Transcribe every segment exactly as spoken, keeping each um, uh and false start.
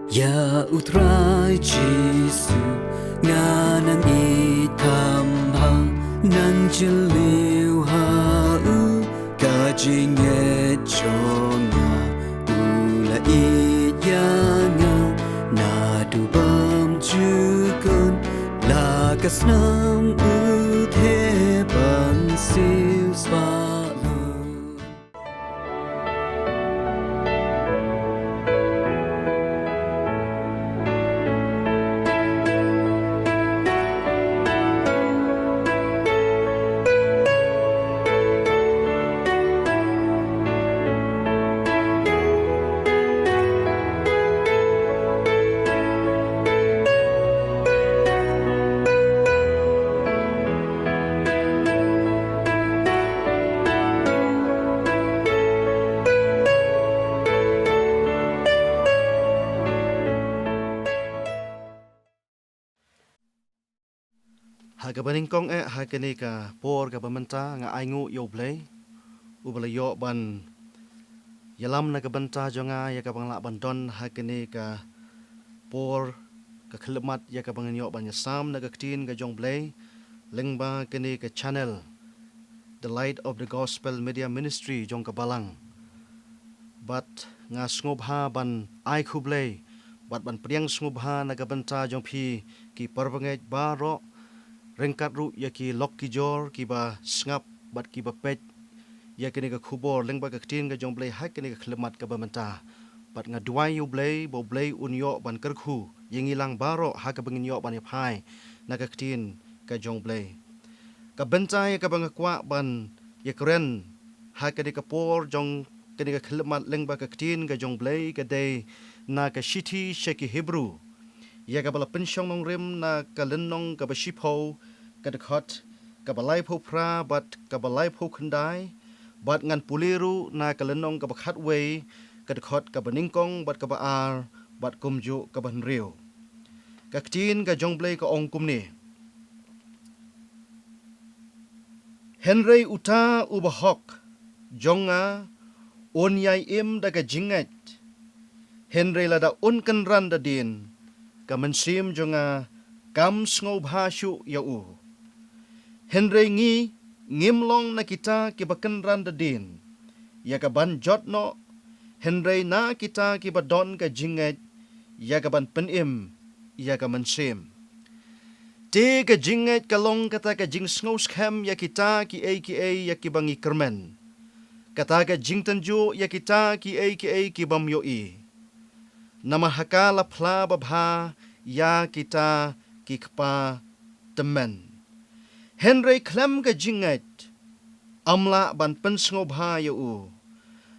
Ya U Trai Jisu, nga nang ïeit kham bha, nang jylliew ha u, ka jingngeit jong nga, u la ïeit ïa nga, naduh bymjukut, la ka snam u thep ban siew spah lut. Ha kaba nyngkong eh, ha kane ka por kaba mynta nga ainguh ïa U Blei, uba la ïoh ban ïalam na ka bynta jong nga ïa kaba nga lah ban don ha kane ka por ka khyllipmat ïa kaba ngan ïoh ban ïasam na ka ktien ka jong U Blei lyngba kane ka channel, The Light of the Gospel Media Ministry jong ka Balang. Bad nga sngewbha ban ai khublei bad ban pdiang sngewbha na ka bynta jong phi ki parabangeit baroh, ryngkat ruh ïa ki lok ki jor kiba sngap bad kiba peit ïa kane ka khubor lyngba ka ktien ka jong U Blei ha kane ka khyllipmat kaba mynta. Bad nga duwai ïa U Blei ba U Blei un ïoh ban kyrkhu ïa ngi lang baroh ha kaba ngin ïoh ban ïaphai na ka ktien ka jong U Blei. Ka bynta ïa kaba nga kwah ban ïakren ha kane ka por jong kane ka khyllipmat lyngba ka ktien ka jong U Blei ka dei na ka shithi sha ki Hebru, ïa kaba la pynshong nongrim na ka lynnong kaba shiphew, ka dkhot kaba laiphew phra bad kaba laiphew khyndai, bad ngan pule ruh na ka lynnong kaba khatwei, ka dkhot kaba nyngkong bad kaba ar bad kumjuh kaba hynriew. Ka ktien ka jong U Blei ka ong kumne: Hynrei uta uba hok jong nga un ïai im da ka jingngeit, hynrei lada un kynran da dien, ka mynsiem jong nga kam sngewbha shuh ïa u. Hynrei ngi ngim long na kita kiba kynran da dien ïa ka ban jot noh, hynrei na kita kiba don ka jingngeit ïa ka ban pynim ïa ka mynsiem. Te ka jingngeit ka long kata ka jingsngewskhem ïa kita kiei kiei ïa kiba ngi kyrmen, kata ka jingtynjuh ïa kita kiei kiei ki bym ïohi. Namar ha ka la phla babha ïa kita ki kpa tymmen. Hynrei khlem ka jingngeit ym lah ban pynsngewbha ïa u.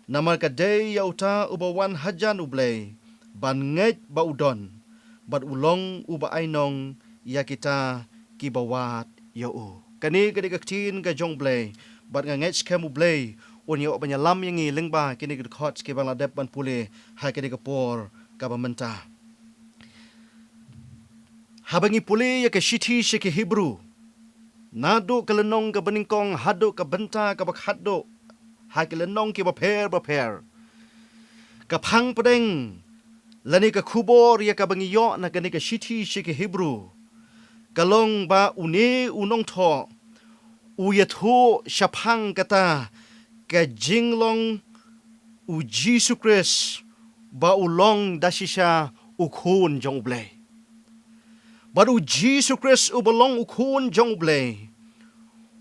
Namar ka dei ïa uta uba wan hajan U Blei ban ngeit ba u don, bad u long uba ainong ïa kita kiba wad ïa u. Kane ka dei ka ktien ka jong U Blei, bad nga ngeit skhem U Blei un ïoh ban ïalam ïa ngi lyngba kine ki dkhot kiba nga la dep ban pule ha kane ka por kaba mynta. Haba ngi pule ïa ka shithi sha ki Hebru, naduh ka lynnong kaba nyngkong haduh ka bynta kaba khatduh, ha ki lynnong kiba pher bapher, ka phang pdeng lane ka khubor ïa kaba ngi ïoh na kane ka shithi sha ki Hebru ka long ba une u nongthoh u ïathuh shaphang kata ka jinglong U Jisu Khrist ba u long da shisha u Khun jong U Blei. Bad U Jisu Khrist uba long u Khun jong U Blei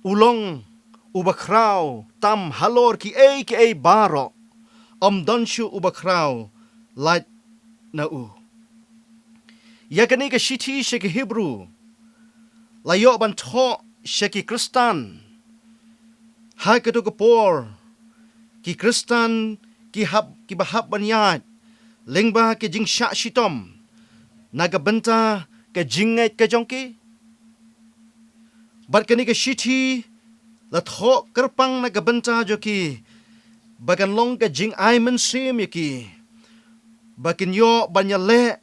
u long uba khraw tam halor kiei kiei baroh, ym don shuh uba khraw lait na u. Ïa kane ka shithi sha ki Hebru la ïoh ban thoh sha ki Khristan ha kato ka por, ki Khristan ki hap, kiba hap ban ïaid lyngba ka jingshah shitom na ka bynta ka jingngeit ka jong ki. Bad kane ka shithi la thoh kyrpang na ka bynta jong ki ba kan long ka jingai mynsiem ïa ki, ba kin ïoh ban ïaleh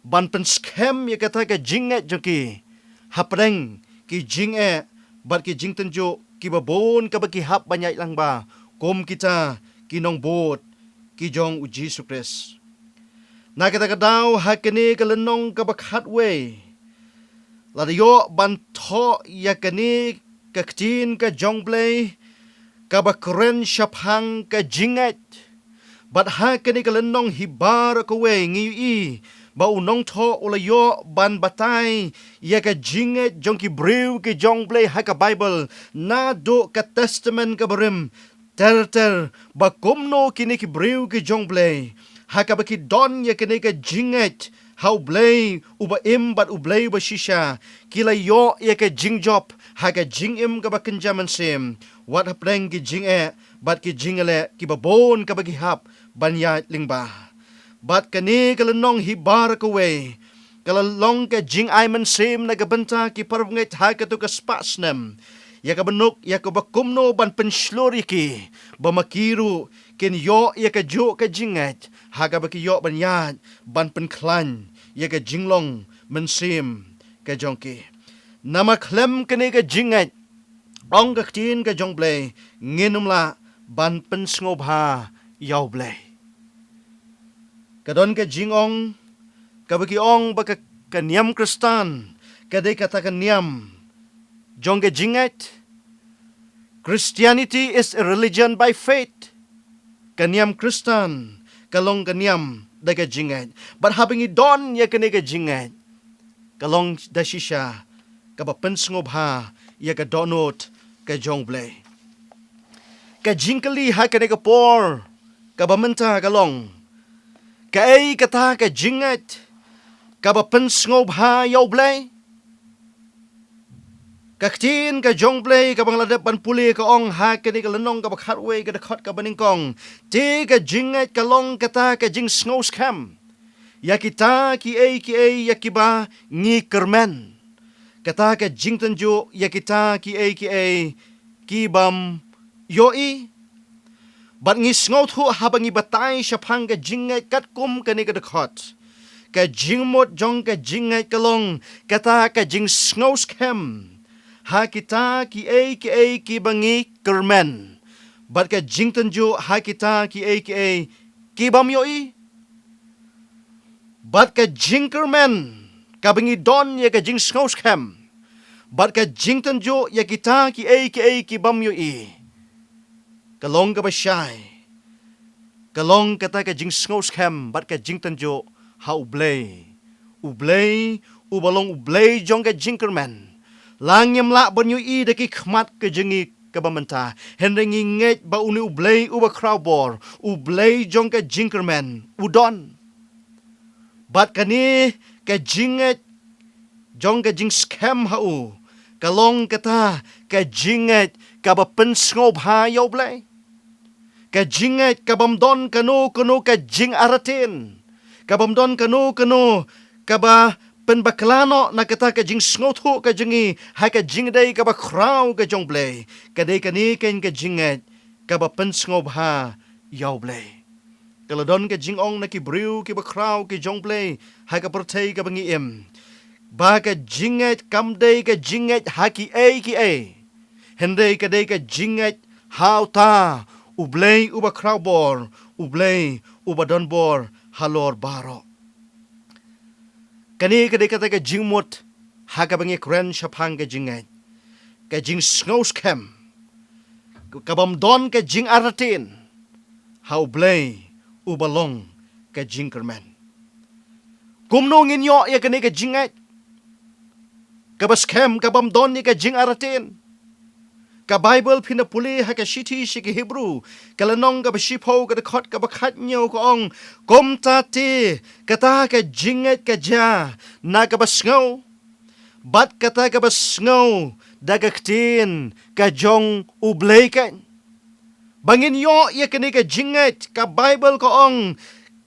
ban pynskhem ïa kata ka jingngeit jong ki hapdeng ki jingeh bad ki jingtynjuh kiba bun kaba ki hap ban ïaid lyngba kum kita ki nongbud ki jong U Jisu Khrist. Na kata ka daw ha kane ka lynnong kaba khatwei, la da ïoh ban thoh ïa kane ka ktien ka jong Blei kaba kren shaphang ka jingngeit. Bad ha kane ka lynnong hi baroh kawei ngi ïohi ba u nongthoh u la ïoh ban batai ïa ka jingngeit jong ki briew ki jong Blei ha ka Baibl, naduh ka Testament kaba rim ter ter, ba kumno kine ki briew ki jong Blei, ha kaba ki don ïa kane ka jingngeit ha U Blei uba im bad U Blei uba shisha, ki la ïoh ïa ka jingjop ha ka jingim kaba kynja mynsiem, wat hapdeng ki jingeh bad ki jingïaleh kiba bun kaba ki hap ban ïaid lyngba. Bad kane ka lynnong hi baroh kawei ka la long ka jingai mynsiem na ka bynta ki parabangeit ha kato ka spah snem, ïa kaba nuk ïa kaba kumno ban pynshlur ïa ki, ba ma ki ruh kin ïoh ïa kajuh ka jingngeit ha kaba ki ïoh ban ïaid ban pynkhlaiñ ïa ka jinglong mynsiem ka jong ki. Namar khlem kane ka jingngeit, ong ka ktien ka jong Blei, ngin ym lah ban pynsngewbha ïa U Blei. Ka don ka jingong kaba ki ong ba ka, ka niam Khristan ka dei kata ka niam jong ka jingngeit. Christianity is a religion by faith. Ka niam Khristan ka long ka niam da ka jingngeit. Bad haba ngi don ïa kane ka jingngeit, ka long da shisha kaba pynsngewbha ïa ka dohnud ka jong Blei. Ka jingkylli ha kane ka por kaba mynta ka long, kaei kata ka jingngeit kaba pynsngewbha ïa U Blei? Ka ktien ka jong Blei kaba nga la dep ban pule ka ong ha kane ka lynnong kaba khatwei ka dkhot kaba nyngkong, te ka jingngeit ka long kata ka jingsngew skhem ïa kita kiei kiei ïa kiba ngi kyrmen, kata ka jingtynjuh ïa kita kiei kiei kibym ïohi. Bad ngi sngewthuh haba ngi batai shaphang ka jingngeit katkum kane ka dkhot, ka jingmut jong ka jingngeit ka long kata ka jingsngew skhem ha kita kiei kiei kiba ngi kyrmen, bad ka jingtynjuh ha kita kiei kiei kibym ïohi. Bad ka jingkyrmen kaba ngi don ïa ka jingsngew skhem, bad ka jingtynjuh ïa kita kiei kiei kibym ïohi, ka long kaba shai, ka long kata ka jingsngew skhem bad ka jingtynjuh ha U Blei. U Blei uba long U Blei jong ka jingkyrmen. La ngim lah ban ïohi da ki khmat ka jong ngi kaba mynta, hynrei ngi ngeit ba une U Blei uba khraw bor, U Blei jong ka jingkyrmen, u don. Bad kane ka jingngeit jong ka jingskhem ha u ka long kata ka jingngeit kaba pynsngewbha ïa U Blei. Ka jingngeit kabym don kano kano ka jingartatien, kabym don kano kano kaba pynbakla noh na kata ka jingsngewthuh ka jong ngi ha ka jingdei kaba khraw ka jong Blei. Ka dei kane keiñ ka jingngeit kaba pynsngewbha ïa U Blei. Ka la don ka jingong na ki briew kiba khraw ki jong Blei ha ka pyrthei kaba ngi im, ba ka jingngeit kam dei ka jingngeit ha kiei kiei, hynrei ka dei ka jingngeit ha uta U Blei uba khraw bor, U Blei uba don bor halor baroh. Kane ka dei kata ka jingmut ha kaba ngi kren shaphang ka jingngeit, ka jingsngew skhem, kabym don ka jingartatien ha U Blei uba long ka jingkyrmen. Kumno ngin ïoh ïa kane ka jingngeit kaba skhem, kabym don ïa ka jingartatien? Ka Baibl phin da pule ha ka shithi sha ki Hebru, ka lynnong kaba shiphew, ka dkhot kaba khathynñiew, ka ong, kumta te kata ka jingngeit ka jia na kaba sngew, bad kata kaba sngew da ka ktien ka jong U Blei keiñ. Ba ngin ïoh ïa kane ka jingngeit, ka Baibl ka ong,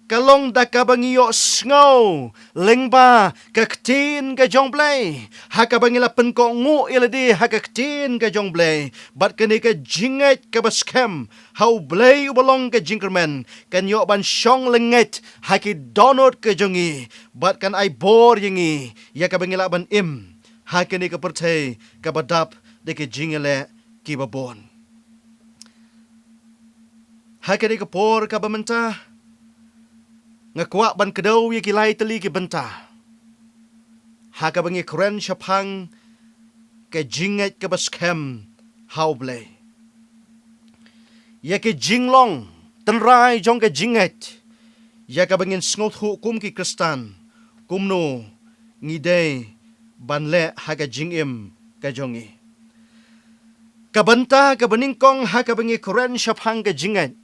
ka long da kaba ngi ïohsngew lyngba ka ktien ka jong Blei, ha kaba ngi la pynkohnguh ïa lade ha ka ktien ka jong Blei. Bad kane ka jingngeit kaba skhem ha U Blei uba long ka jingkyrmen kan ïoh ban shong lyngngeit ha ki dohnud ka jong ngi, bad kan ai bor ïa ngi ïa kaba ngi lah ban im ha kane ka pyrthei kaba dap da ki jingïaleh kiba bun. Ha kane ka por kaba mynta, Nga kwah ban kdew ïa ki lai tylli ki bynta ha kaba ngi kren shaphang ka jingngeit kaba skhem ha U Blei. Ïa ka jinglong tynrai jong ka jingngeit, ïa kaba ngin sngewthuh kum ki Khristan, kumno ngi dei ban leh ha ka jingim ka jong ngi. Ka bynta kaba nyngkong ha kaba ngi kren shaphang ka jingngeit,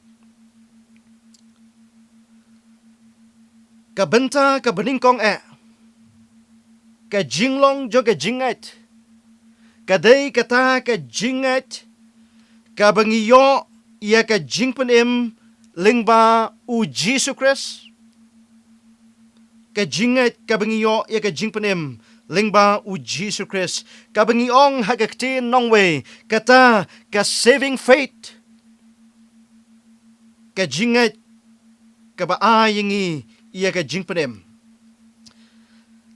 ka bynta kaba nyngkong eh, ka jinglong jong ka jingngeit ka dei kata ka jingngeit kaba ngi ïoh ïa ka jingpynim lyngba U Jisu Khrist. Ka jingngeit kaba ngi ïoh ïa ka jingpynim lyngba U Jisu Khrist, kaba ngi ong ha ka ktien nongwei kata ka saving faith. Ka jingngeit kaba ai ïa ngi ïa ka jingpynim.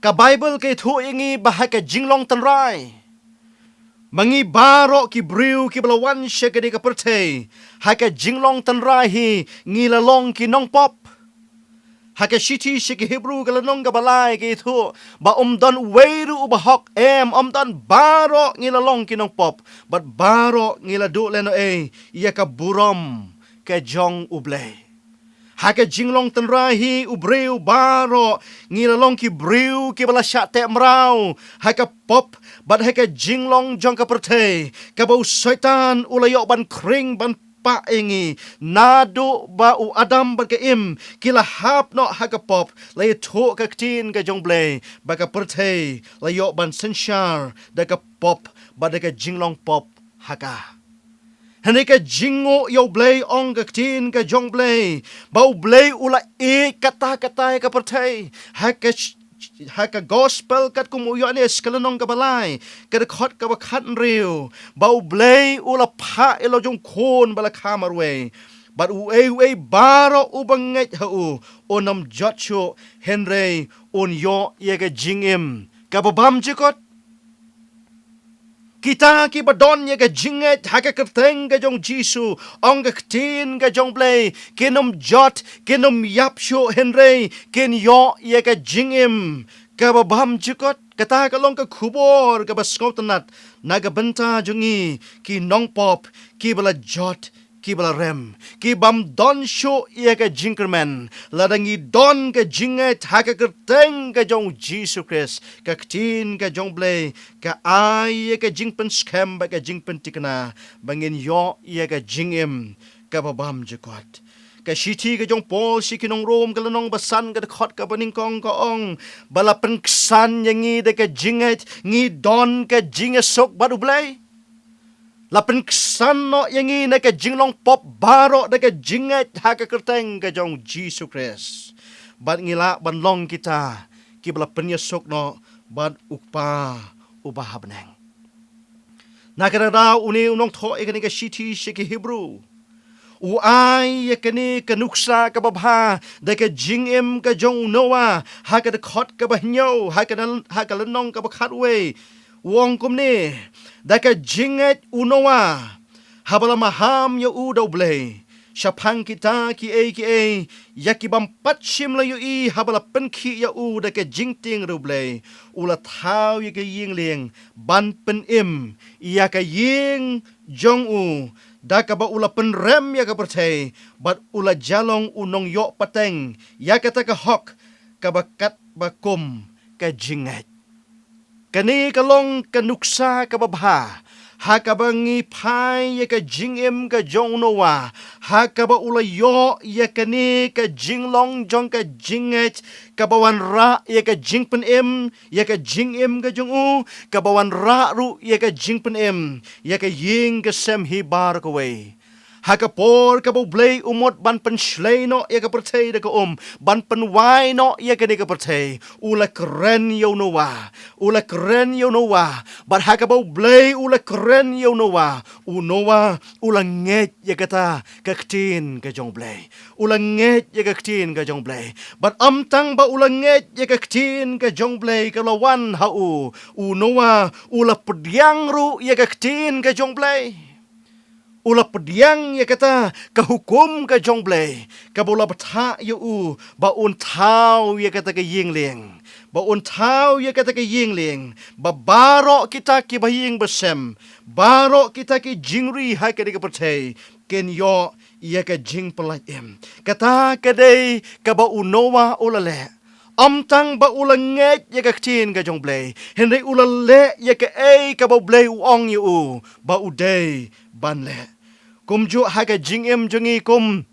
Ka Baibl ka ïathuh ïa ngi ba ha ka jinglong tynrai, ma ngi baroh ki briew kiba la wan sha kane ka pyrthei, ha ka jinglong tynrai hi ngi la long ki nongpop. Ha ka shithi sha ki Hebru ka lynnong kaba lai ka ïathuh ba ym don uwei ruh uba hok, em, ym don, baroh ngi la long ki nongpop bad baroh ngi la duh lehnohei ïa ka burom ka jong U Blei. Ha ka jinglong tynrai hi, u briew baroh ngi la long ki briew kiba la shah teh mraw ha ka pop bad ha ka jinglong jong ka pyrthei kaba u Soitan u la ïoh ban khring ban pah ïa ngi. Naduh ba u Adam bad ka Im ki la hap noh ha ka pop, la ïathuh ka ktien ka jong U Blei ba ka pyrthei la ïoh ban synshar da ka pop bad da ka jinglong pop ha ka. Hynrei ka jingnguh ïa U Blei, ong ka ktien ka jong U Blei, ba U Blei u la ïeit katta katta ïa ka pyrthei. Ha ka sh-, ha ka Gospel katkum u Ïoannis ka lynnong kaba lai, ka dkhot kaba khathynriew, ba U Blei u la phah ïa la u jong u Khun ba la kha marwei, bad uei uei baroh uba ngeit ha u un ym jot shuh, hynrei un ïoh ïa ka jingim kaba bym jukut. Kita kiba don ïa ka jingngeit ha ka kyrteng ka jong U Jisu, ong ka ktien ka jong U Blei, kin ym jot, kin ym ïap shuh, hynrei kin ïoh ïa ka jingim kaba bym jukut. Kata ka long ka khubor kaba sngewtynnat na ka bynta jong ngi ki nongpop kiba la jot, kiba la rem, ki bym don shuh ïa ka jingkyrmen. Lada ngi don ka jingngeit ha ka kyrteng ka jong U Jisu Khrist, ka ktien ka jong U Blei ka ai ïa ka jingpynskhem bad ka jingpynthikna ba ngin ïoh ïa ka jingim kaba bym jukut. Ka shithi ka jong u Paul sha ki nong Rom ka lynnong ba san ka dkhot kaba nyngkong ka ong ba la pynksan ïa ngi da ka jingngeit, ngi don ka jingïasuk bad U Blei. La pynksan noh ïa ngi na ka jinglong pop baroh da ka jingngeit ha ka kyrteng ka jong U Jisu Khrist, bad ngi lah ban long kita kiba la pynïasuk noh bad U Kpa uba ha bneng. Na kata ka daw une u nongthoh ïa kane ka shithi sha ki Hebru u ai ïa kane ka nuksa kaba bha da ka jingim ka jong u Noah ha ka dkhot kaba hynñiew, ha ka, ha ka lynnong kaba khatwei. U ong kumne: Da ka jingngeit u Noah, haba la maham ïa u da U Blei shaphang kita kiei kiei ïa ki bym pat shym la ïohi, haba la pynkhih ïa u da ka jingtieng da U Blei, u la thaw ïa ka ïing lieng ban pynim ïa ka ïing jong u, da kaba u la pynrem ïa ka pyrthei, bad u la jia long u nongïoh pateng ïa kata ka hok kaba katba kum ka jingngeit. Kane ka long ka nuksa kaba bha ha kaba ngi phai ïa ka jingim ka jong u Noah, ha kaba u la ïoh ïa kane ka jinglong jong ka jingngeit kaba wanrah ïa ka jingpynim ïa ka jingim ka jong u, kaba wanrah ruh ïa ka jingpynim ïa ka ïing ka sem hi baroh kawei. Ha ka por kaba U Blei u mut ban pynshlei noh ïa ka pyrthei da ka um, ban pynwai noh ïa kane ka pyrthei, u la kren ïa u Noah, u la kren ïa u Noah. Bad ha kaba U Blei u la kren ïa u Noah, u Noah u la ngeit ïa kata ka ktien ka jong U Blei. U la ngeit ïa ka ktien ka jong U Blei. Bad ym tang ba u la ngeit ïa ka ktien ka jong U Blei ka la wan ha u, u Noah u la pdiang ruh ïa ka ktien ka jong U Blei. U la pdiang ïa kata ka hukum ka jong U Blei, kaba u la bthah ïa u, ba un thaw ïa kata ka ïing lieng, ba un thaw ïa kata ka ïing lieng, ba baroh kita kiba ïing ba sem, baroh kita ki jingri ha kane ka pyrthei, kin ïoh ïa ka jingpyllait im. Kata ka dei kaba u Noah u la leh. Ym tang ba u la ngeit ïa ka ktien ka jong U Blei, hynrei u la leh ïa kaei kaba U Blei u ong ïa u ba u dei ban leh. Kumjuh ha ka jingim jong ngi kum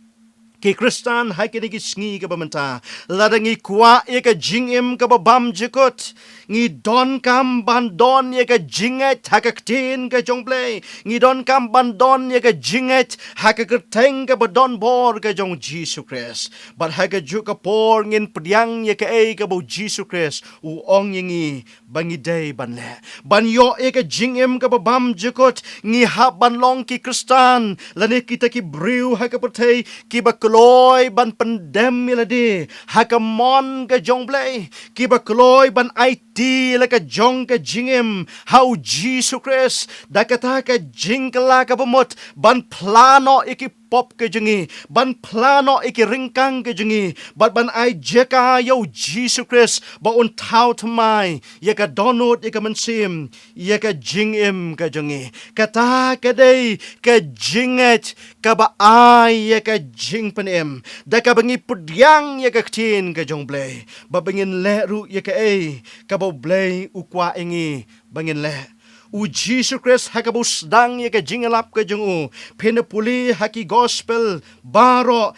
ki Khristan ha kine ki sngi kaba mynta, lada ngi kwah ïa ka jingim kaba bymjukut, ngi donkam ban don ïa ka jingngeit ha ka ktien ka jong U Blei, ngi donkam ban don ïa ka jingngeit ha ka kyrteng kaba donbor ka jong U Jisu Khrist. Bad ha kajuh ka por ngin pdiang ïa kaei kaba U Jisu Khrist u ong ïa ngi ba ngi dei ban leh. Ban ïoh ïa ka jingim kaba bymjukut, ngi hap ban long ki Khristan lane kita ki briew ha ka pyrthei kiba kloi ban pyndem ïa lade ha ka mon ka jong U Blei, kiba kloi ban aiti la ka jong ka jingim ha U Jisu Khrist, da kata ka jingkylla kaba mut ban phla noh ïa ki pop ka jong ngi, ban phla noh ïa ki ryngkang ka jong ngi, bad ban ai jaka ïa U Jisu Khrist ba un thaw thymmai ïa ka dohnud, ïa ka mynsiem, ïa ka jingim ka jong ngi. Kata ka dei ka jingngeit kaba ai ïa ka jingpynim, da kaba ngi pdiang ïa ka ktien ka jong U Blei, bad ba ngin leh ruh ïa kaei kaba U Blei u kwah ïa ngi ba ngin leh. U Jisu Khrist ha kaba u sdang ïa ka jingïalap ka jong u, phin pule ha ki gospel baroh,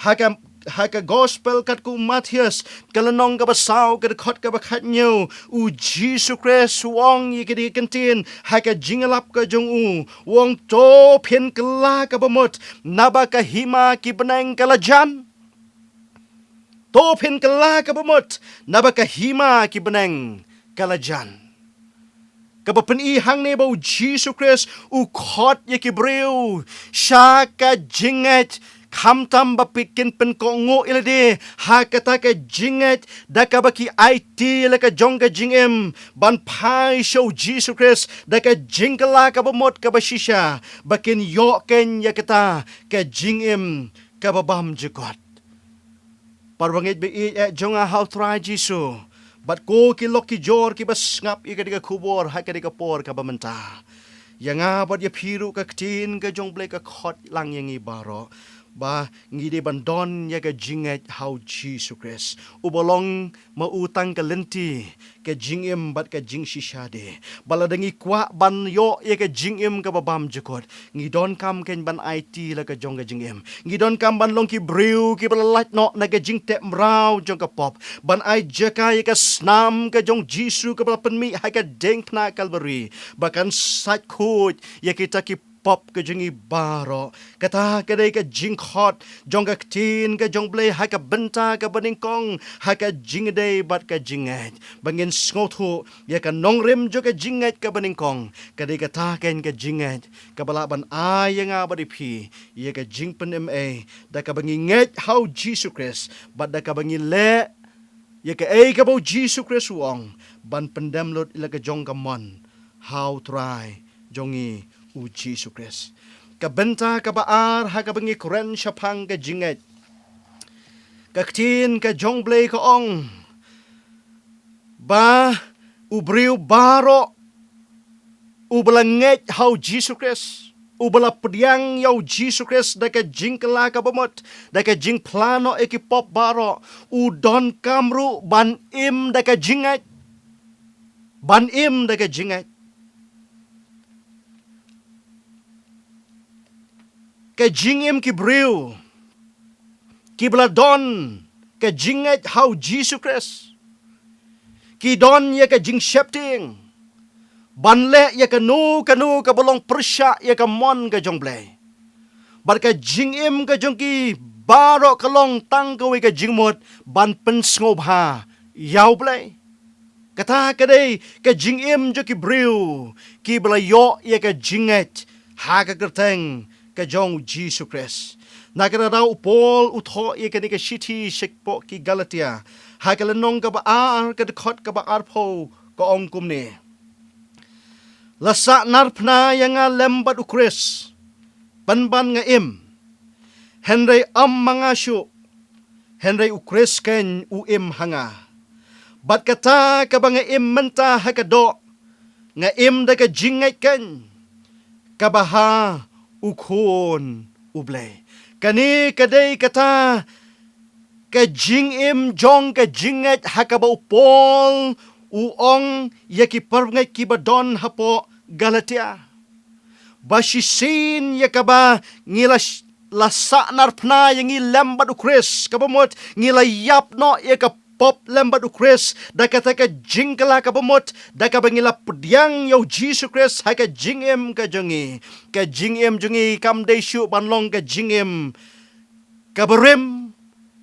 ha ka, ha ka gospel katkum u Mathaios, ka lynnong kaba saw, ka dkhot kaba khathynñiew, U Jisu Khrist u ong ïa kine ki kyntien ha ka jingïalap ka jong u, u ong, to phin kylla kaba mut, naba ka hima ki bneng ka la jan. To phin kylla kaba mut, naba ka hima ki bneng ka la jan. Kaba pyni hangne ba U Jisu Khrist u khot ïa ki briew sha ka jingngeit, khamtam ba phi kin pynkohnguh ïa lade ha kata ka jingngeit, da kaba ki aiti la ka jong ka jingim ban phai sha U Jisu Khrist da ka jingkylla kaba mut kaba shisha, ba kin ïoh keiñ ïa kata ka jingim kaba bymjukut. Para bangeit ba ïeit eh jong nga ha U Trai Jisu, bad ko ki lok ki jor kiba sngap ïa kane ka khubor ha kane ka por kaba mynta, ïa nga bad ïa phi ruh ka ktien ka jong U Blei ka khot lang ïa ngi baroh ba ngi dei ban don ïa ka jingngeit ha U Jisu Khrist, uba long ma u tang ka lynti, ka jingim bad ka jingshisha de. Ba lada ngi kwah ban ïoh ïa ka jingim kaba bymjukut, ngi donkam keiñ ban aiti la ka jong ka jingim. Ngi donkam ban long ki briew kiba la lait noh na ka jingtep mraw jong ka pop, ban ai jaka ïa ka snam ka jong U Jisu kaba la pynmih ha ka diengphna Kalbari, ba kan sait khuid ïa kita ki pop ka jong ngi baroh. Kata ka dei ka jingkhot jong ka ktien ka jong U Blei ha ka bynta kaba nyngkong ha ka jingïadei bad ka jingngeit, ba ngin sngewthuh ïa ka nongrim jong ka jingngeit kaba nyngkong ka dei kata keiñ ka jingngeit kaba lah ban ai ïa nga bad ïa phi ïa ka jingpynim ei, da kaba ngi ngeit ha U Jisu Khrist, bad da kaba ngi leh ïa kaei kaba U Jisu Khrist u ong, ban pyndem lut ïa la ka jong ka mon ha U Trai jong ngi U Jisu Khrist. Ka bynta kaba ar ha kaba ngi kren shaphang ka jingngeit, ka ktien ka jong U Blei ka ong ba u briew baroh uba la ngeit ha U Jisu Khrist, uba la pdiang ïa U Jisu Khrist da ka jingkylla kaba mut, da ka jingphla noh ïa ki pop baroh, u donkam ruh ban im da ka jingngeit. Ban im da ka jingngeit. Ka jingim ki briew kiba la don ka jingngeit ha U Jisu Khrist, ki don ïa ka jingsheptieng ban leh ïa kano kano kaba long pyrshah ïa ka mon ka jong U Blei. Bad ka jingim ka jong ki baroh ka long tang kawei ka jingmut ban pynsngewbha ïa U Blei. Kata ka dei ka jingim jong ki briew kiba la ïoh ïa ka jingngeit ha ka kyrteng ka jong U Jisu Khrist. Na kata ka daw u Paul u thoh ïa kane ka shithi shapoh ki Galatia, ha ka lynnong kaba ar, ka dkhot kaba arphew, ka ong kumne: La sahnarphna ïa nga lem bad U Khrist, pynban nga im, hynrei ym ma nga shuh, hynrei U Khrist keiñ u im ha nga. Bad kata kaba nga im mynta ha ka doh, nga im da ka jingngeit keiñ kaba ha U Khun U Blei. Kane ka dei kata ka jingim jong ka jingngeit ha kaba u Paul u ong ïa ki parabangeit kiba don hapoh Galatia. Ba shisien ïa kaba ngi la sh-, la sahnarphna ïa ngi lem bad U Khrist, kaba mut ngi la ïap noh ïa ka pop lem bad U Khrist da kata ka jingkylla, kaba mut da kaba ngi la pdiang ïa U Jisu Khrist ha ka jingim ka jong ngi. Ka jingim jong ngi kam dei shuh ban long ka jingim kaba rim,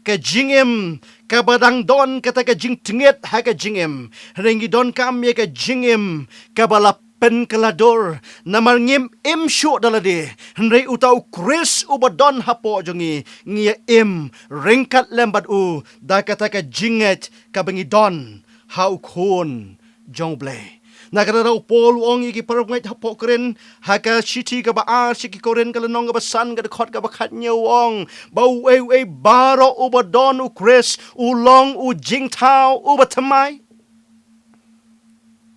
ka jingim kaba dang don kata ka jingtngit ha ka jingim. Hynrei ngi donkam ïa ka jingim kaba la pynkylla dur, namar ngim im shuh da lade, hynrei uta U Khrist uba don hapoh jong ngi, ngi ïa im ryngkat lem bad u da kata ka jingngeit kaba ngi don ha U Khun jong U Blei. Na kata ka daw u Paul u ong ïa ki parabangeit hapoh Korinth, ha ka shithi kaba ar sha ki Korinth, ka lynnong kaba san, ka dkhot kaba khathynñiew, u ong ba uei uei baroh uba don U Khrist u long u jingthaw uba thymmai.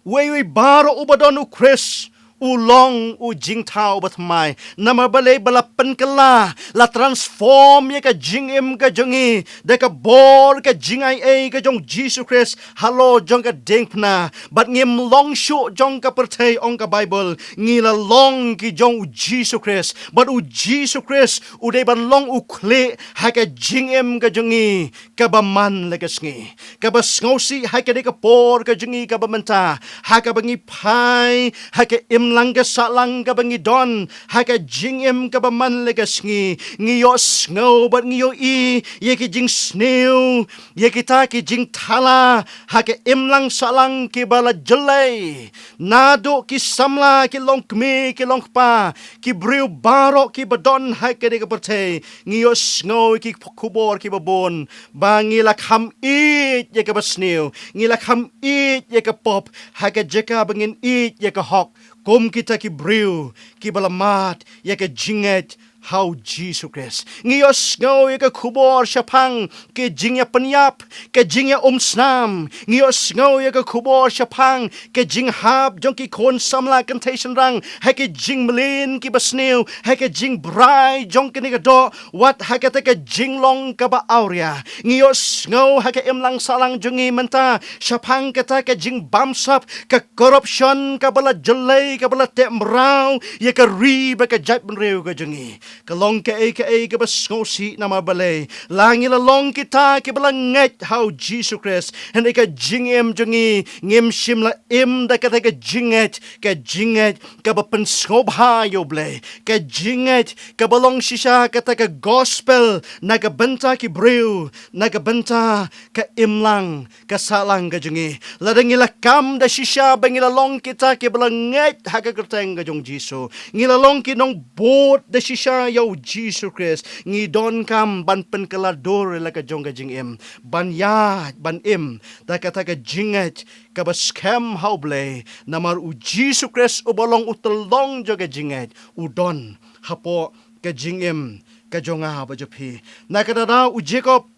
Uei uei baroh uba don U Khrist u long u jingthaw uba thymmai. Namar balei? Ba la pynkylla, la transform ïa ka jingim ka jong ngi da ka bor ka jingai ei ka jong U Jisu Khrist halor jong ka diengphna. Bad ngim long shuh jong ka pyrthei, ong ka Baibl, ngi la long ki jong U Jisu Khrist. Bad U Jisu Khrist u dei ban long u khlieh ha ka jingim ka jong ngi kaba man la ka sngi. Kaba sngewsih ha kane ka por ka jong ngi kaba mynta, ha kaba ngi phai ha ka imlang ka sahlang kaba ngi don ha ka jingim kaba man la ka sngi, ngi ïohsngew bad ngi ïohi ïa ki jingsniew, ïa kita ki jingthala ha ka imlang sahlang kiba la jyllei. Naduh ki samla, ki longkmie, ki longkpa, ki briew baroh kiba don ha kane ka pyrthei, ngi ïohsngew ïa ki khubor kiba bun ba ngi la kham ïeit ïa kaba sniew, ngi la kham ïeit ïa ka pop ha ka jaka ba ngin ïeit ïa ka hok, kum kita ki briew kiba la mad ïa ka jingngeit ha U Jisu Khrist. Ngi ïohsngew ïa ka khubor shaphang ka jingïapynïap, ka jingïaumsnam. Ngi ïohsngew ïa ka khubor shaphang ka jinghap jong ki khun samla kynthei shynrang ha ka jingmlien kiba sniew, ha ka jingbrai jong kane ka doh, wat ha kata ka jinglong kaba awria. Ngi ïohsngew ha ka imlang sahlang jong ngi mynta shaphang kata ka jingbamsap, ka corruption kaba la jyllei, kaba la teh mraw ïa ka ri bad ka jaitbynriew ka jong ngi. Ka long kaei kaei kaba sngewsih, namar balei? La ngi la long kita kiba la ngeit ha U Jisu Khrist, hynrei ka jingim jong ngi ngim shym la im da kata ka jingngeit, ka jingngeit kaba pynsngewbha ïa U Blei, ka jingngeit kaba long shisha kata ka gospel na ka bynta ki briew, na ka bynta ka imlang ka sahlang ka jong ngi. Lada ngi la kam da shisha ba ngi la long kita kiba la ngeit ha ka kyrteng ka jong U Jisu, ngi la long ki nongbud da shisha ïa U Jisu Khrist, ngi donkam ban pynkylla dur ïa la ka jong ka jingim, ban ïaid ban im da kata ka jingngeit kaba skhem ha U Blei. Namar U Jisu Khrist uba long u tyllong jong ka jingngeit u don hapoh ka jingim ka jong nga bad jong phi. Na kata ka daw u Jakob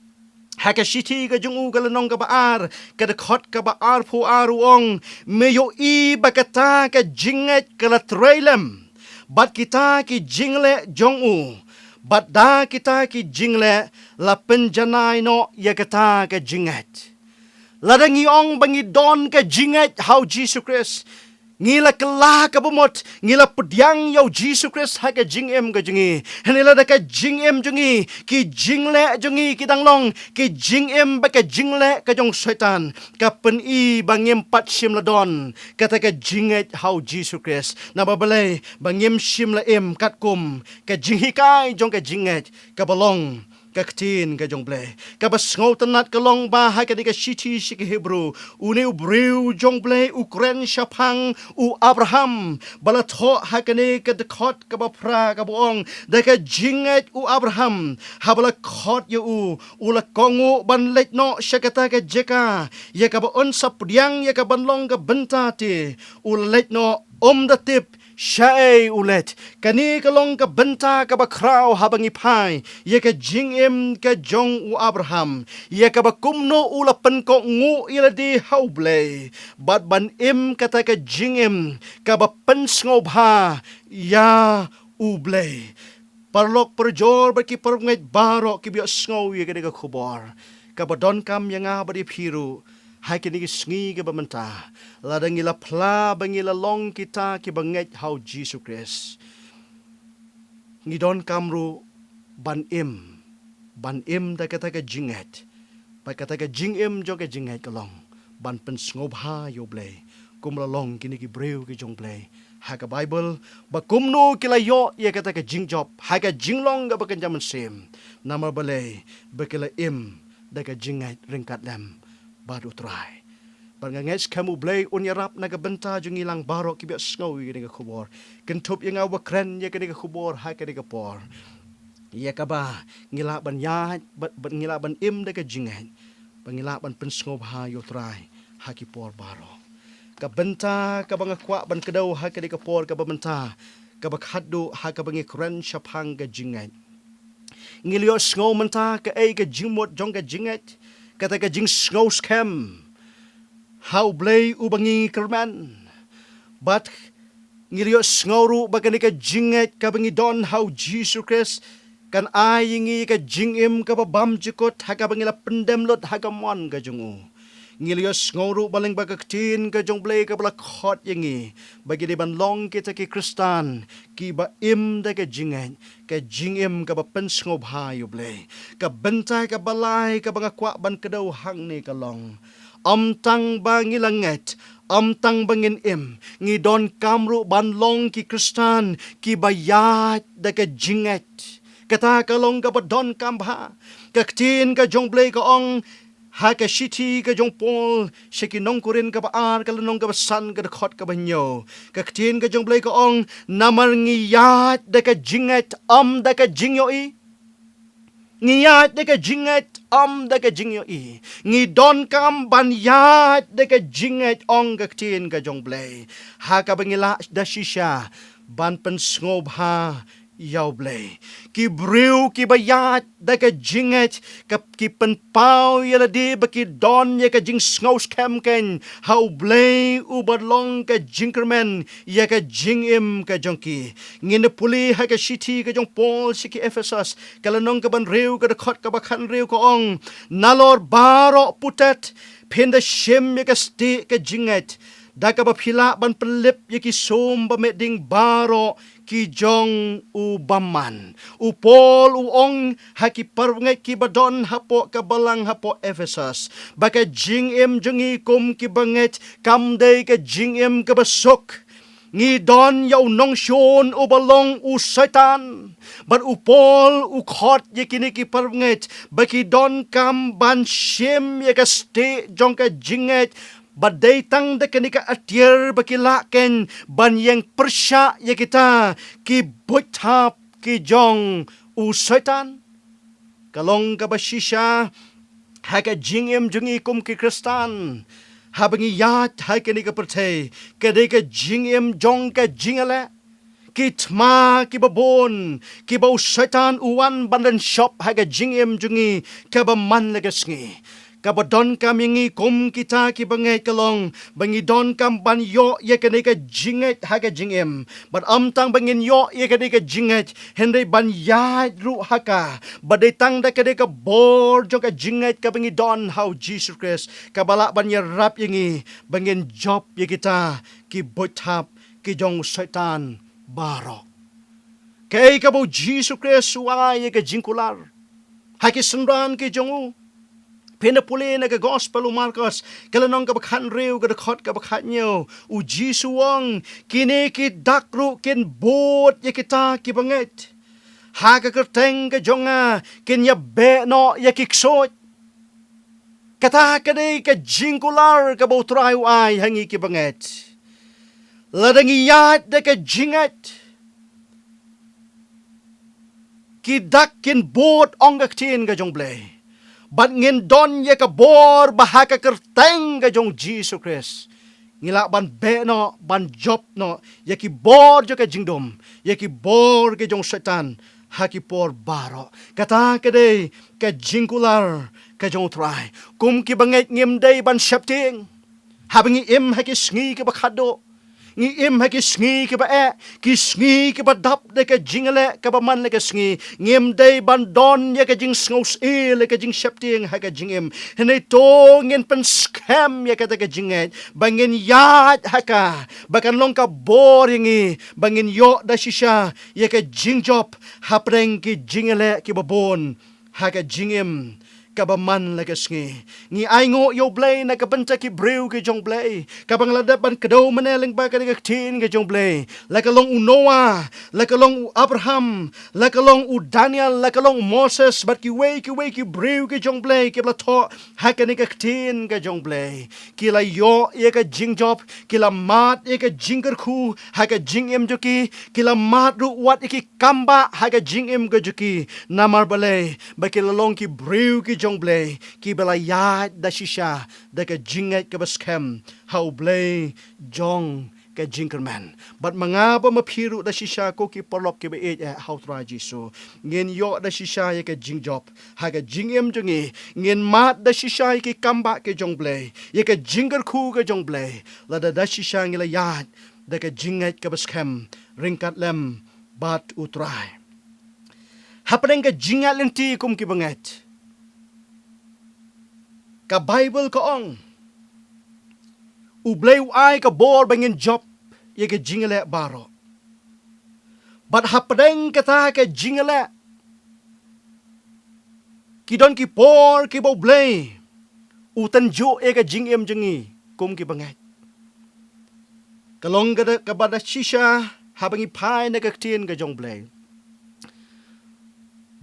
ha ka shithi ka jong u, ka lynnong kaba ar, ka dkhot kaba arphew ar, u ong: Me ïohi ba kata ka jingngeit ka la trei lem bad kita ki jingleh jong u, bad da kita ki jingleh la pynjanai noh ïa kata ka jingngeit. Lada ngi ong ba ngi don ka jingngeit ha U Jisu Khrist, ngi la kylla kaba mut, ngi la pdiang ïa U Jisu Khrist ha ka jingim ka jong ngi, hynrei lada ka jingim jong ngi, ki jingleh jong ngi ki dang long ki jingim bad ka jingleh ka jong u Soitan, ka pyni ba ngim pat shym la don kata ka jingngeit ha U Jisu Khrist. Namar balei? Ba ngim shym la im katkum ka jinghikai jong ka jingngeit kaba long ka ktien ka jong U Blei. Kaba sngewtynnat ka long ba ha kane ka shithi sha ki Hebru, une u briew jong U Blei u kren shaphang u Abraham, ba la thoh ha kane ka dkhot kaba phra, kaba ong: Da ka jingngeit u Abraham, haba la khot ïa u, u la kohnguh ban leit noh sha kata ka jaka ïa kaba un sa pdiang ïa ka ban long ka bynta te. U la leit noh, um da tip Shaei u leit. Kane ka long ka bynta kaba khraw haba ngi phai ïa ka jingim ka jong u Abraham, ïa kaba kumno u la pynkohnguh ïalade ha U Blei bad ban im kata ka jingim kaba pynsngewbha ïa U Blei. Paralok parajor bad ki parabangeit baroh kiba ïohsngew ïa kane ka khubor, kaba donkam ïa nga bad ïa phi ruh ha kine ki sngi kiba mynta, lada ngi la phla ba ngi la long kita kiba ngeit ha U Jisu Khrist, ngi donkam ruh ban im, ban im da kata ka jingngeit. Bad kata ka jingim jong ka jingngeit ka long ban pynsngewbha ïa U Blei, kum la long kine ki briew ki jong U Blei ha ka Baibl, ba kumno ki la ïoh ïa kata ka jingjop ha ka jinglong kaba kynja mynsiem, namar balei? Ba ki la im da ka jingngeit ryngkat lem bad U Trai. Bad nga ngeit skhem U Blei un ïarap na ka bynta jong ngi lang baroh kiba ïohsngew ïa kane ka khubor. Kynthup ïa nga ba kren ïa kane ka khubor ha kane ka por, ïa kaba ngi lah ban ïaid, ba, ba ngi lah ban im da ka jingngeit, ba ngi lah ban pynsngewbha ïa U Trai ha ki por baroh. Ka bynta kaba nga kwah ban kdew ha kane ka por kaba mynta, kaba khatduh ha kaba ngi kren shaphang ka jingngeit. Ngi la ïohsngew mynta kaei ka jingmut jong ka jingngeit, kata ka jingsngewskhem ha U Blei uba ngi kyrmen. Bad ngi la ïohsngew ruh ba kane ka jingngeit kaba ngi don ha U Jisu Khrist kan ai ïa ngi ka jingim kaba bymjukut ha kaba ngi la pyndem lut ha ka mon ka jong U. Ngi la ïohsngew ruh ba lyngba ka ktien ka jong U Blei kaba la khot ïa ngi ba ngi dei ban long kita ki Khristan kiba im da ka jingngeit, ka jingim kaba pynsngewbha ïa U Blei. Ka bynta kaba lai kaba nga kwah ban kdew hangne ka long, ym tang ba ngi la ngeit, ym tang ba ngin im, ngi donkam ruh ban long ki Khristan kiba ïaid da ka jingngeit. Kata ka long kaba donkam bha. Ka ktien ka jong U Blei ka ong ha ka shithi ka jong u Paul sha ki nong Korinth kaba ar, ka lynnong kaba san, ka dkhot kaba hynñiew. Ka ktien ka jong U Blei ka ong, namar ngi ïaid da ka jingngeit, ym da ka jingïohi. Ngi ïaid da ka jingngeit, ym da ka jingïohi. Ngi donkam ban ïaid da ka jingngeit, ong ka ktien ka jong U Blei, ha kaba ngi lah da shisha ban pynsngewbha ïa U Blei. Ki briew kiba ïaid da ka jingngeit, ka, ki pynpaw ïalade ba ki don ïa ka jingsngewskhem keiñ ha U Blei uba long ka jingkyrmen ïa ka jingim ka jong ki. Ngin ïa pule ha ka shithi ka jong u Paul sha ki Ephesos, ka lynnong kaba hynriew, ka dkhot kaba khathynriew, ka ong, nalor baroh putet phin da shim ïa ka stieh ka jingngeit, da kaba phi lah ban pynlip ïa ki sum ba mih ding baroh ki jong u bymman. U Paul u ong ha ki parabangeit kiba don hapoh ka balang hapoh Ephesos ba ka jingim jong ngi kum kiba ngeit kam dei ka jingim kaba suk. Ngi don ïa u nongshun uba long u Soitan. Bad u Paul u khot ïa kine ki parabangeit ba ki donkam ban shim ïa ka stieh jong ka jingngeit, ba dei tang da kane ka atiar ba ki lah keiñ ban ïeng pyrshah ïa kita ki buit thap ki jong u Soitan. Ka long kaba shisha ha ka jingim jong ngi kum ki Khristan, haba ngi ïaid ha kane ka pyrthei, ka dei ka jingim jong ka jingïaleh. Ki thma kiba bun kiba u Soitan u wan ban lynshop ha ka jingim jong ngi kaba man la ka sngi. Kaba donkam ïa ngi kum kita kiba ngeit ka long ba ngi donkam ban ïoh ïa kane ka jingngeit ha ka jingim. Bad ym tang ba ngin ïoh ïa kane ka jingngeit, hynrei ban ïaid ruh ha ka, ba dei tang da kane ka bor jong ka jingngeit kaba ngi don ha u Jisu Khrist, kaba lah ban ïarap ïa ngi ba ngin jop ïa kita ki buit thap ki jong u Soitan baroh. Kaei kaba u Jisu Khrist u ai ïa ka jingkular ha ki synran ki jong u. Phin da pule na ka Gospel u Markos, ka lynnong kaba khathynriew, ka dkhot kaba khathynñiew, u Jisu u ong, kine ki dak ruh kin bud ïa kita kiba ngeit. Ha ka kyrteng ka jong nga kin ïabeh noh ïa ki ksuid. Kata ka dei ka jingkular kaba u Trai u ai ha ngi kiba ngeit. Lada ngi ïaid da ka jingngeit, ki dak kin bud, ong ka ktien ka jong u Blei. Bad ngin don ïa ka bor ba ha ka kyrteng ka jong u Jisu Khrist Ngi lah ban beh noh, ban jop noh ïa ki bor jong ka jingdum, ïa ki bor ki jong Soitan ha ki por baroh. Kata ka dei ka jingkular ka jong U Trai. Kum ki bangeit ngim dei ban sheptieng haba ngi im ha ki sngi kiba khatduh. Ngi im ha ki sngi kiba eh, ki sngi kiba dap da ka jingleh kaba man la ka sngi. Ngim dei ban don ïa ka jingsngewsih, ïa ka jingsheptieng ha ka jingim. Hynrei to ngin pynskhem ïa kata ka jingngeit, ba ngin ïaid ha ka, ba kan long ka bor ïa ngi, ba ngin ïoh da shisha ïa ka jingjop hapdeng ki jingleh kiba bun ha ka jingim kaba man la ka sngi. Ngi ainguh ïa U Blei na ka bynta ki briew ki jong U Blei, kaba ngi la dep ban kdew mynne lyngba kane ka ktien ka jong U Blei. La ka long u Noah, la ka long u Abraham, la ka long u Daniel, la ka long u Moses, bad kiwei kiwei ki briew ki jong U Blei kiba la thoh ha kane ka ktien ka jong U Blei. Ki la ïoh ïa ka jingjop, ki la mad ïa ka jingkyrkhu ha ka jingim jong ki, ki la mad ruh wat ïa ki kambah ha ka jingim ka jong ki. Namar balei? Ba ki la long ki briew ki jong U Blei, kiba la ïaid da shisha da ka jingngeit kaba skhem ha U Blei jong ka jingkyrmen. Bad ma nga bad ma phi ruh da shisha, ko ki paralok kiba ïeit eh ha U Trai Jisu, ngin ïoh da shisha ïa ka jingjop ha ka jingim jong ngi. Ngin mad da shisha ïa ki kambah ki jong U Blei, ïa ka jingkyrkhu ka jong U Blei, lada da shisha ngi la ïaid da ka jingngeit kaba skhem ryngkat lem bad U Trai. Hapdeng ka jingïaid lynti kum ki bangeit, ka Baibl ka ong, U Blei u ai ka bor ba ngin jop ïa ka jingleh baroh. Bad hapdeng kata ka jingleh, ki don ki por kiba U Blei u tynjuh ïa ka jingim jong ngi kum ki bangeit. Ka long ka da, kaba da shisha haba ngi phai na ka ktien ka jong U Blei,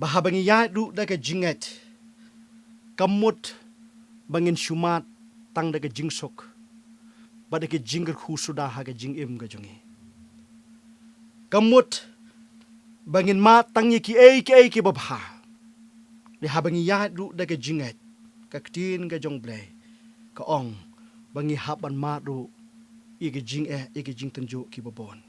ba haba ngi ïaid ruh da ka jingngeit, kam mut ba ngin shu mad tang da ka jingsuk bad da ka jingkyrkhu suda ha ka jingim ka jong ngi. Kam mut ba ngin mad tang ïa kiei kiei kiba bha. Hynrei haba ngi ïaid ruh da ka jingngeit, ka ktien ka jong U Blei ka ong ba ngi hap ban mad ruh ïa ka jingeh, ïa ka jingtynjuh kiba bun,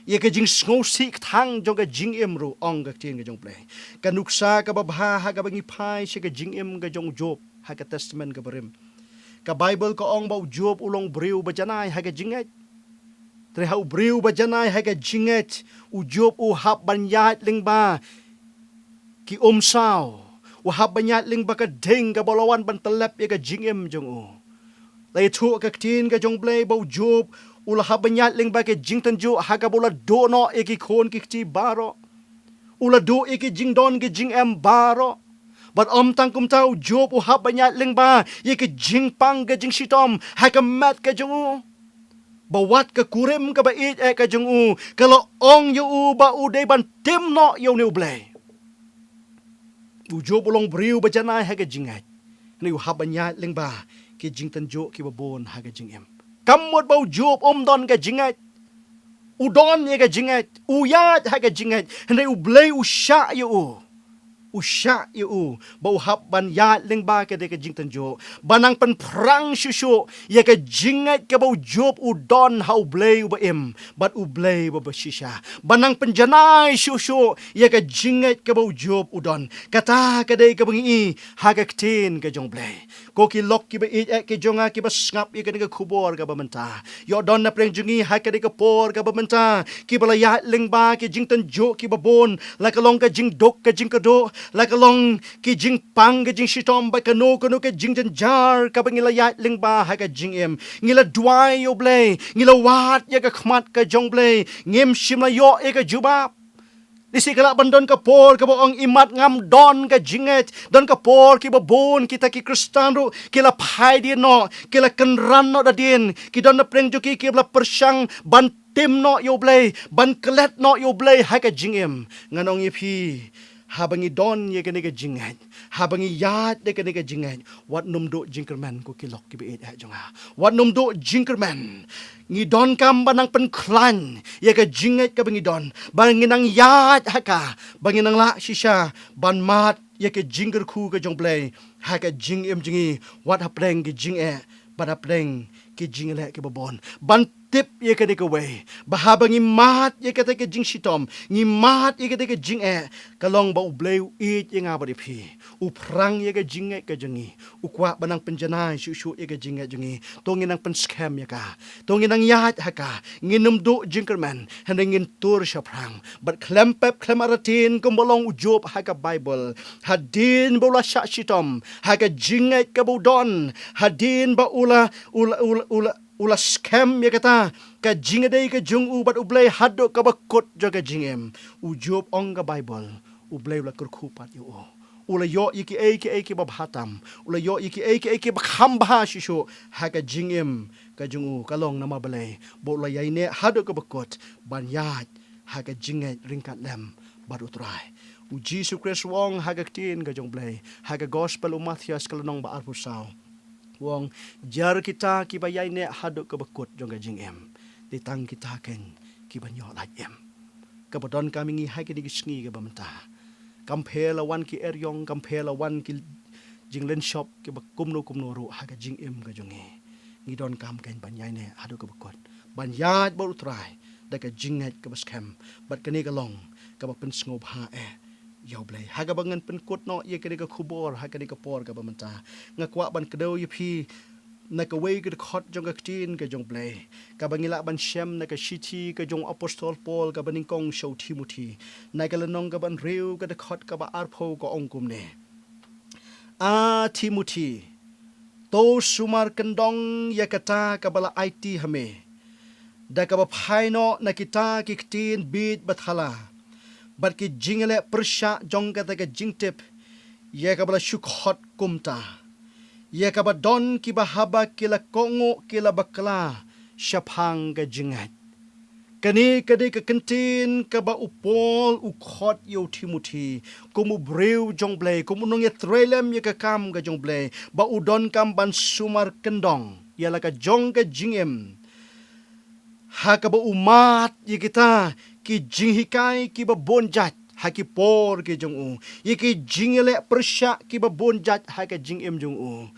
ïa ka jingsngewsih kthang jong ka jingim ruh, ong ka ktien ka jong U Blei. Ka nuksa kaba bha ha kaba ngi phai sha ka jingim ka jong u Job ha ka Testament kaba rim, ka Baibl ka ong ba u Job u long briew ba janai ha ka jingngeit. Te ha u briew ba janai ha ka jingngeit, u Job u hap ban ïaid lyngba ki umsaw, u hap ban ïaid lyngba ka ding kaba la wan ban tyllep ïa ka jingim jong u. La ïathuh ka ktien ka jong U Blei ba u Job u la hap ban ïaid lyngba ka jingtynjuh ha kaba u la duh noh ïa ki khun ki kti baroh, u la duh ïa ki jingdon ki jingem baroh. Bad ym tang kumta, u Job u hap ban ïaid lyngba ïa ka jingpang ka jingshitom ha ka met ka jong u, ba wat ka kurim kaba ïeit eh ka jong u ka la ong ïa u ba u dei ban tim noh ïa une U Blei. U Job u long briew ba janai ha ka jingngeit, hynrei u hap ban ïaid lyngba ki jingtynjuh kiba bun ha ka jingim. Kam mut ba u Job um don ka jingngeit, u don ïa ka jingngeit, u ïaid ha ka jingngeit, hynrei U Blei u shah ïa u, u shah ïa u ba u hap ban ïaid lyngba kata ka jingtynjuh, ban nang pynphrang shuh shuh ïa ka jingngeit kaba u Job u don ha U Blei uba im bad U Blei uba shisha, ban nang pynjanai shuh shuh ïa ka jingngeit kaba u Job u don. Kata ka dei kaba ngi i ha ka ktien ka jong U Blei. Ko ki lok kiba ïeit eh ki jong nga kiba sngap ïa kane ka khubor kaba mynta, ïoh don na pdeng jong ngi ha kane ka por kaba mynta kiba la ïaid lyngba ki jingtynjuh kiba bun, la ka long ka jingduk ka jingkyrduh, la ka long ki jingpang ka jingshitom, bad kano kano ka jingjynjar kaba ngi la ïaid lyngba ha ka jingim. Ngi la duwai ïa U Blei, ngi la wad ïa ka khmat ka jong U Blei, ngim shym la ïoh ïa ka jubab. Lehse ka lah ban don ka por kaba ong, imat ngam don ka jingngeit. Don ka por kiba bun kita ki Khristan ruh ki la phai dien noh, ki la kynran noh da dien, ki don na pdeng jong ki kiba la pyrshang ban tim noh ïa U Blei, ban klet noh ïa U Blei ha ka jingim. Ngan ong ïa phi, haba ngi don ïa kane ka jingngeit, haba ngi ïaid ïa kane ka jingngeit, wat nym duh jingkyrmen, ko ki lok kiba ïeit eh jong nga. Wat nym duh jingkyrmen. Ngi donkam ban nang pynkhlaiñ ïa ka jingngeit kaba ngi don, ba ngi nang ïaid ha ka, ba ngi nang lah shisha ban mad ïa ka jingkyrkhu ka jong U Blei ha ka jingim jong ngi, wat hapdeng ka jingeh bad hapdeng ki jingleh kiba bun. Ban tip ïa kane kawei, ba haba ngi mad ïa kata ka jingshitom, ngi mad ïa kata ka jingeh, ka long ba U Blei u ïeit ïa nga bad ïa phi. U phrang ïa ka jingngeit ka jong ngi. U kwah ban nang pynjanai shuh shuh ïa ka jingngeit jong ngi. To ngin nang pynskhem ïa ka. To ngin nang ïaid ha ka. Ngin ym duh jingkyrmen, hynrei ngin tur shaphrang. Bad khlem pep khlem artatien kumba long u Job ha ka Baibl, hadien ba u la shah shitom ha ka jingngeit kaba u don, hadien ba u la, u la, u la, u la, u la skhem ïa kata ka jingïadei ka jong u bad U Blei haduh kaba kut jong ka jingim, u Job, ong ka Baibl, U Blei u la kyrkhu pat ïa u. U la ïoh ïa kiei kiei kiba bha tam. U la ïoh ïa kiei kiei kiba kham bha shuh shuh ha ka jingim ka jong u. Ka long namar balei? Ba u la ïaineh haduh kaba kut ban ïaid ha ka jingngeit ryngkat lem bad U Trai. U Jisu Khrist u ong ha ka ktien ka jong U Blei, ha ka Gospel u Mathaios ka lynnong ba arphew saw, u ong, jar kita kiba ïaineh haduh kaba kut jong ka jingim, dei tang kita keiñ kiban ïoh lait im. Kaba donkam ïa ngi ha kine ki sngi kaba mynta, kam pher la wan ki eriong, kam pher la wan ki jinglynshop kiba kumno kumno ruh ha ka jingim ka jong ngi, ngi donkam keiñ ban ïaineh haduh kaba kut, ban ïaid bad U Trai da ka jingngeit kaba skhem. Bad kane ka long kaba pynsngewbha eh ïa U Blei. Ha kaba ngan pynkut noh ïa kane ka khubor ha kane ka por kaba mynta, nga kwah ban kdew ïa phi na kawei ka dkhot jong ka ktien ka jong U Blei, kaba ngi lah ban shem na ka shithi ka jong u Apostol Paul kaba nyngkong sha u Timothi, na ka lynnong kaba hynriew, ka dkhot kaba arphew, ka ong kumne: A Timothi, to sumar kyndong ïa kata kaba la aiti ha me, da kaba phai noh na kita ki ktien bieit ba thala, bad ki jingïaleh pyrshah jong kata ka jingtip, ïa kaba la shu khot kumta, ïa kaba don kiba haba ki la kohnguh ki la bakla shaphang ka jingngeit. Kane ka dei ka kyntien kaba u Paul u khot ïa u Timothi, kum u briew jong U Blei, kum u nongïatreilang ïa ka kam ka jong U Blei, ba u donkam ban sumar kyndong ïa la ka jong ka jingim, ha kaba u mad ïa kita ki jinghikai kiba bun jait ha ki por ki jong u, ïa ki jingïaleh pyrshah kiba bun jait ha ka jingim jong u.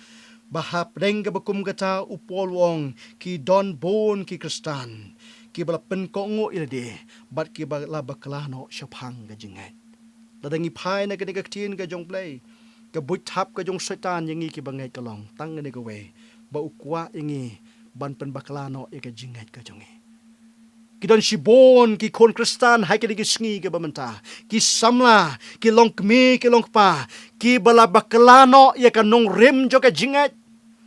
Ba hapdeng kaba kum kata u Paul u ong, ki don bun ki Khristan kiba la pynkohnguh ïa lade bad kiba la bakla noh shaphang ka jingngeit. Lada ngi phai na kane ka ktien ka jong U Blei, ka buit thap ka jong Soitan ïa ngi kiba ngeit ka long tang kane kawei, ba u kwah ïa ngi ban pynbakla noh ïa ka jingngeit ka jong ngi. Ki don shibun ki khun Khristan ha kine ki sngi kiba mynta, ki samla, ki longkmie, ki longkpa, kiba la bakla noh ïa ka nongrim jong ka jingngeit.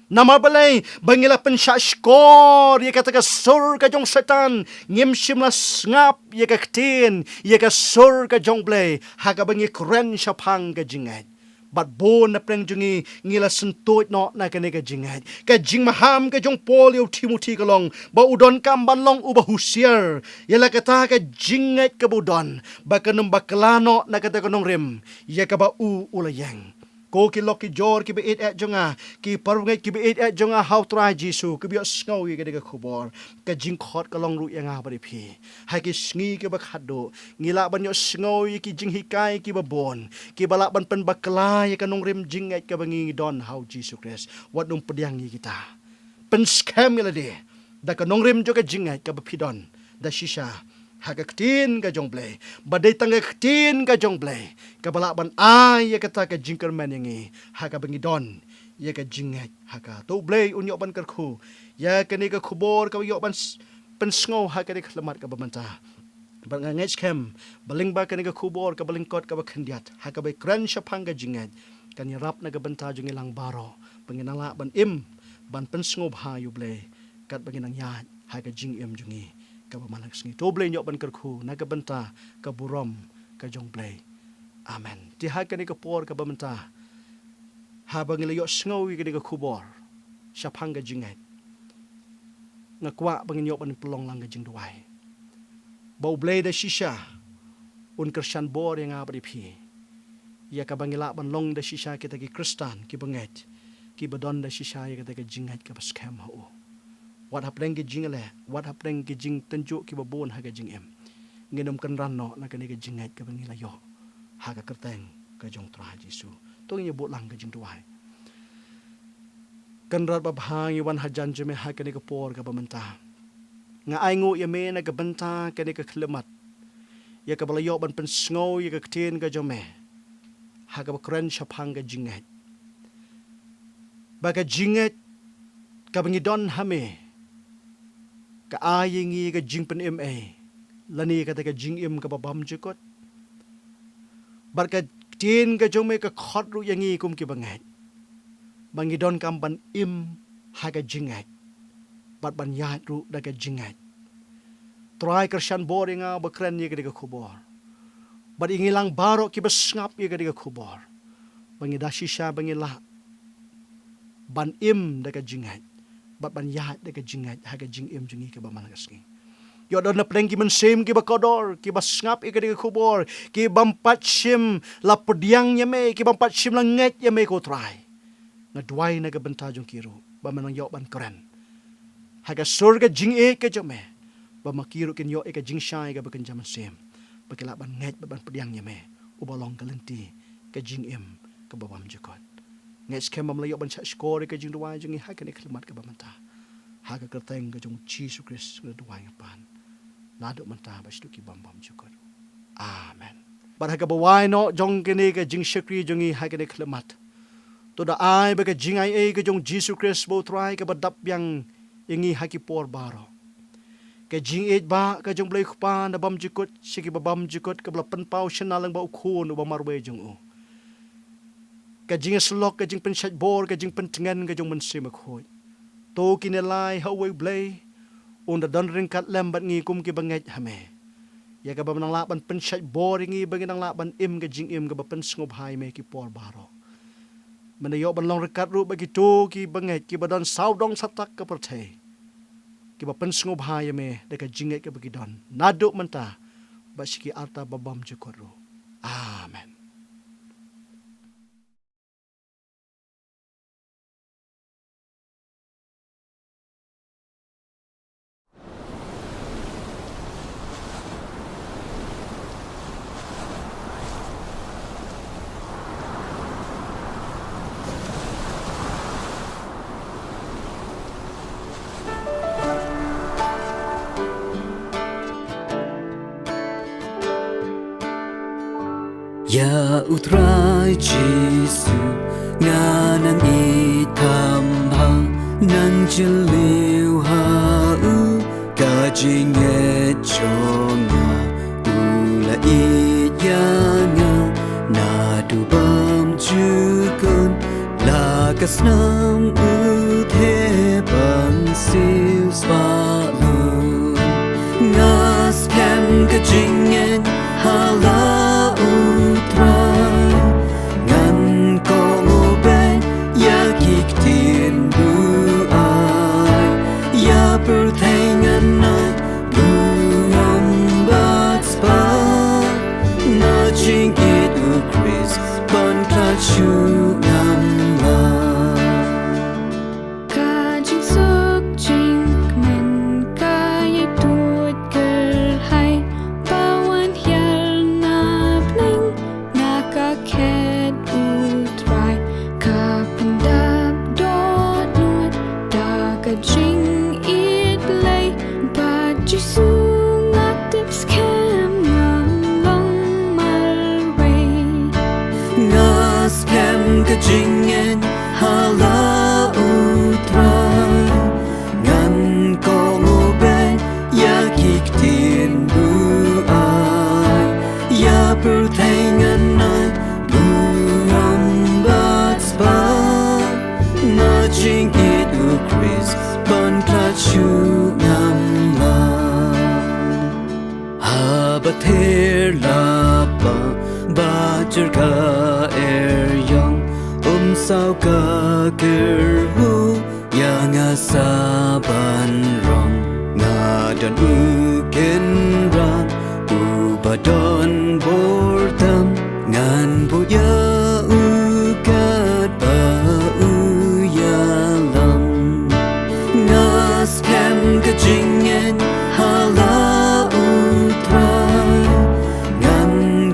Namar balei? Ba ngi la pynshah shkor ïa kata ka sur ka jong Soitan, ngim shym la sngap ïa ka ktien, ïa ka sur ka jong U Blei ha kaba ngi kren shaphang ka jingngeit. Bad bun na pdeng jong ngi, ngi la syntuid noh na kane ka jingngeit. Ka jingmaham ka jong u Paul ïa u Timothi ka long ba u donkam ban long uba husiar ïa la kata ka jingngeit kaba u don, ba kan ym bakla noh na kata ka nongrim ïa kaba u u la ïeng. Ko ki lok ki jor kiba ïeit eh jong nga, ki parabangeit kiba ïeit eh jong nga ha u Trai Jisu, kiba ïohsngew ïa kane ka khubor, ka jingkhot ka long ruh ïa nga bad ïa phi. Ha ki sngi kiba khatduh, ngi lah ban ïohsngew ïa ki jinghikai kiba bun kiba lah ban pynbakla ïa ka nongrim jingngeit kaba ngi don ha u Jisu Khrist. Wat nym pdiang ïa kita. Pynskhem ïa lade da ka nongrim jong ka jingngeit kaba phi don da shisha ha ka ktien ka jong U Blei. Ba dei tang ka ktien ka jong U Blei kaba lah ban ai ïa kata ka jingkyrmen ïa ngi ha kaba ngi don ïa ka jingngeit ha ka. To U Blei un ïoh ban kyrkhu ïa kane ka khubor kaba ïoh ban s-, pynsngew ha kane ka khyllipmat kaba mynta. Bad nga ngeit skhem ba lyngba kane ka khubor kaba lyngkot kaba khyndiat ha kaba kren shaphang ka jingngeit, kan ïarap na ka bynta jong ngi lang baroh ba ngin nang lah ban im ban pynsngewbha ïa U Blei katba ngin nang ïaid ha ka jingim jong ngi kaba man la ka sngi. To U Blei un ïoh ban kyrkhu na ka bynta ka burom ka jong U Blei. Amen. Te ha kane ka por kaba mynta, haba ngi la ïohsngew ïa kane ka khubor shaphang ka jingngeit, nga kwah ba ngin ïoh ban pynlong lang ka jingduwai ba U Blei da shisha un kyrshan bor ïa nga bad ïa phi, ïa kaba ngi lah ban long da shisha kita ki Khristan kiba ngeit, kiba don da shisha ïa kata ka jingngeit kaba skhem ha u. Wat hapdeng ki jingïaleh, wat hapdeng ki jingtynjuh kiba bun ha ka jingim, ngin ym kynran noh na kane ka jingngeit kaba ngi la ïoh ha ka kyrteng ka jong u Trai Jisu. To ngin ïa buh lang ka jingduwai. Kynrad babha, ngi wan hajan jong me ha kane ka por kaba mynta. Nga ainguh ïa me na ka bynta kane ka khyllipmat, ïa kaba la ïoh ban pynsngew ïa ka ktien ka jong me, ha kaba kren shaphang ka jingngeit. Ba ka jingngeit kaba ngi don ha me ka ai ïa ngi ka jingpynim ei, lane kata ka jingim kaba bymjukut. Bad ka ktien ka jong me ka khot ruh ïa ngi kum kiba ngeit, ba ngi donkam ban im ha ka jingngeit, bad ban ïaid ruh da ka jingngeit. Trai, kyrshan bor ïa nga ba kren ïa kane ka khubor, bad ïa ngi lang baroh kiba sngap ïa kane ka khubor, ba ngi da shisha ba ngi lah ban im da ka jingngeit, bad ban ïaid da ka jingngeit ha ka jingim jong ngi kaba man la ka sngi. Ïoh don na pdeng ki mynsiem kiba kordor, kiba sngap ïa kane ka khubor, ki bym pat shym la pdiang ïa me, ki bym pat shym la ngeit ïa me, ko Trai. Nga duwai na ka bynta jong ki ruh, ba men nang ïoh ban kren ha ka sur ka jingïeit ka jong me, ba ma ki ruh kin ïoh ïa ka jingshai kaba kynja mynsiem, ba ki lah ban ngeit bad ban pdiang ïa me, uba long ka lynti ka jingim kaba bymjukut. Ngeit skhem ba me la ïoh ban shah shkor ïa ka jingduwai jong ngi ha kane ka khyllipmat kaba mynta. Ha ka kyrteng ka jong u Jisu Khrist nga duwai, nga pan, naduh mynta bad shaduh ki bym bymjukut. Amen. Bad ha kaba wai noh jong kane ka jingshakri jong ngi ha kane ka khyllipmat, to da ai ba ka jingaiei ka jong u Jisu Khrist ba u Trai kaba dap biang ïa ngi ha ki por baroh, ka jingïeit ba ka jong u Blei Kpa na bymjukut sha kiba bymjukut, kaba la pynpaw shynna lyngba u Khun uba marwei jong u, ka jingïasyllok, ka jingpynshait bor, ka jingpyntngen ka jong u Mynsiem Bakhuid, to kin ïalai ha uwei u Blei, un da don ryngkat lem bad ngi kum kiba ngeit ha me, ïa kaba men nang lah ban pynshait bor ïa ngi ba ngin nang lah ban im ka jingim kaba pynsngewbha ïa me ki por baroh. Men da ïoh ban long ryngkat ruh bad kito kiba ngeit, kiba don sawdong satak ka pyrthei, kiba pynsngewbha ïa me da ka jingngeit kaba ki don naduh mynta bad sha ki arta ba bymjukut ruh. Amen. Ïa u Trai Jisu nga nang ïeit kham bha, nang jylliew ha u ka jingngeit jong nga. U la ïeit ïa nga naduh bymjukut, la ka snam u thep ban siew spah lum. Nga skhem ka jingngeit ha la u Trai, ngan kohnguh beit ïa ki ktien bu ai. Ïa pyrthei ngan ai burom bad spah, na jingïeit u Khrist ban khlad shuh ngam lah. Ka jingsuk jingkmen ka ïai tuid kyrhai, ba wan hiar na bneng na ka khet u Trai, ka pyndap dohnud da ka jingïeit Blei, bad Jisu nga tip skhem ngam long marwei. Nga skhem ka jingngeit ha la u Trai, ngan kohnguh beit ïa ki ktien bu ai. Ïa pyrthei ngan ai burom bad spah, na jingïeit u Khrist ban khlad shuh ngam lah. Haba ther la pah bad jyrka er ïong, um saw ka kyrhuh ïa nga sa ban rong. Nga don u Kynrad uba don bor tam, ngan buh ïa u katba u ïalam. Nga skhem ka jingngeit ha la u Trai, ngan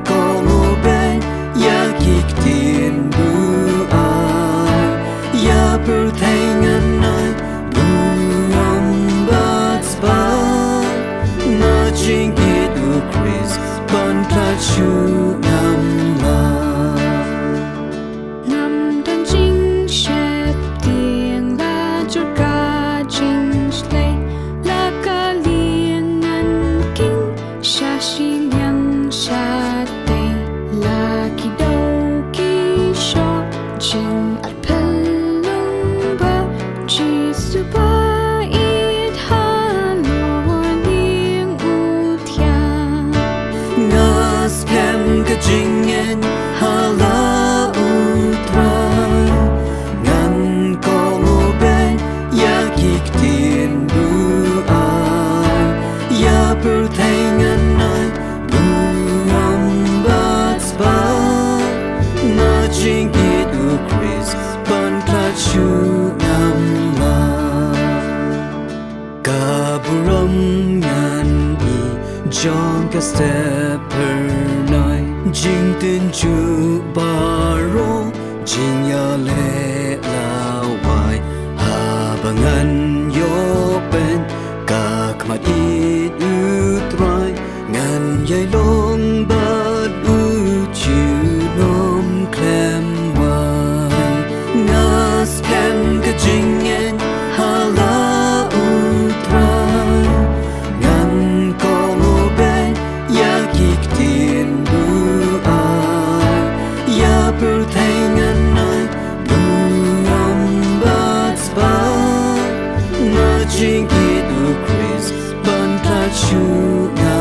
kohnguh beit ïa ki ktien bu ai. Ïa pyrthei Ngan i jong ka step phyrnai, jingtynjuh baroh, jingïaleh lawei. Haba ngan ïoh peit ka khmat ïeit U Trai, ngan ïai long bad U junom khlem wai. Nga skhem ka jingngeit ha la U Trai, ngan kohnguh beit ïa ki ktien U ai. Ïa pyrthei ngan ai burom bad spah na jingïeit U Khrist ban khlad shuh.